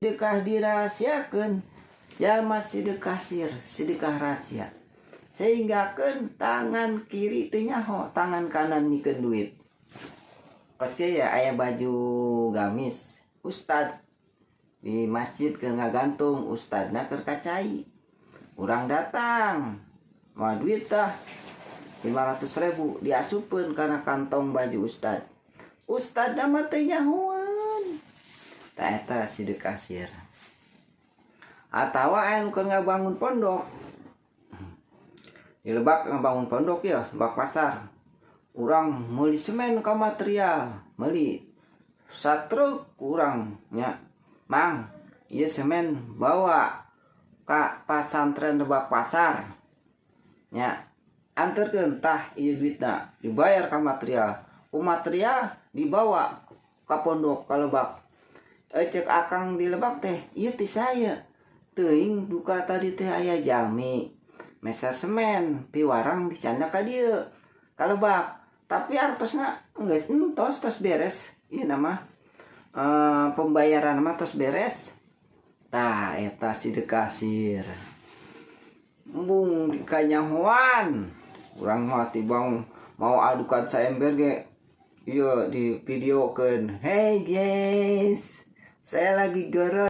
Sedekah dirahasiakeun, jalma sedekah sir, sedekah rahasia, sehingga kan tangan kiri teu nyaho tangan kanan mikeun duit. Pasti ya aya baju gamis ustad di masjid ke ngagantung, ustadna keur kacai. Urang datang mau duit tah 500 ribu, diasupkeun kana kantong baju ustad. Ustad mah teu nyahoan. Tah, eta sedekah sir. Atawa aya nu keur ngabangun pondok di Lebak, ngabangun pondok ya Lebak Pasar. Urang meuli semen ka material, meuli satruk urang nya, "Mang, ieu semen bawa ka Pasantren Lebak Pasar nya, anterkeun. Tah, ieu duitna." Dibayar ka material, ku material dibawa ka pondok ka Lebak. Eh, cek akang di Lebak teh, "Ieu ti saya teuing, duka tadi teh aya jalmi meser semen piwarang dicandak ka dieu ka Lebak, tapi artosna geus entos, tos beres ieu nama pembayaran mah tos beres." Tah, eta sedekah sir, embung dikanyahoan. Urang mah tibang mau adukan saember ge ieu di videokeun, "Hey guys, saya lagi goro."